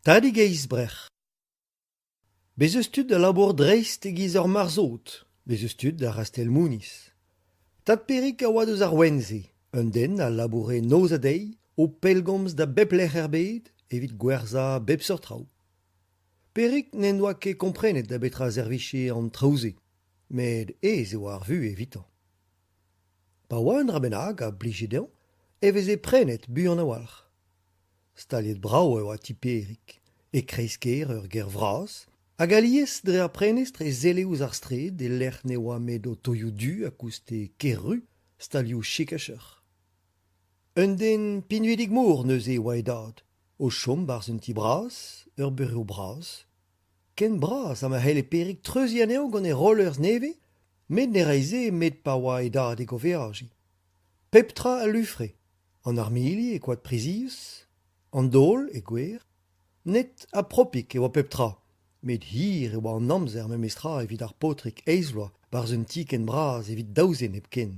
Tadig Eizhbrec'h. Bez' eus tud a labour dreist e-giz ur marzhod, bez' eus tud a rastell mouniz. Tad Perig a oa deus ar ouenn-se, un den a laboure noz ha deiz, o pellgomz da bep lec'h er bed evit gwerzhañ bep seurt traoù. Perig n'en doa ket komprenet da betra servije an traoù-se, met aes e oa ar vuhez evitañ. Pa oa un dra bennak a blije dezhañ e veze prenet buan a-walc'h. Staliet brav e oa ti Pêrig, e kreiz-kêr ur gêr vras, hag alies dre ar prenestr e selle ouzh ar straed e-lec'h ne oa 'met otoioù du a gouste ker-ru stalioù chik-ha-cheuc'h. Un den pinvidik-mor neuze e oa e dad, o chom 'barzh un ti bras, ur burev bras. Ken bras ha ma c'helle Pêrig treuziñ anezhañ gant e rollers nevez, met ne rae se 'met pa oa e dadig o veajiñ. Pep tra a lufre. An armili e koad prizius, an daol e gwer, net ha propik e oa pep tra, met hir e oa an amzer memestra evit ar paotrig eizh vloaz 'barzh un ti ken bras evit daou zen hepken.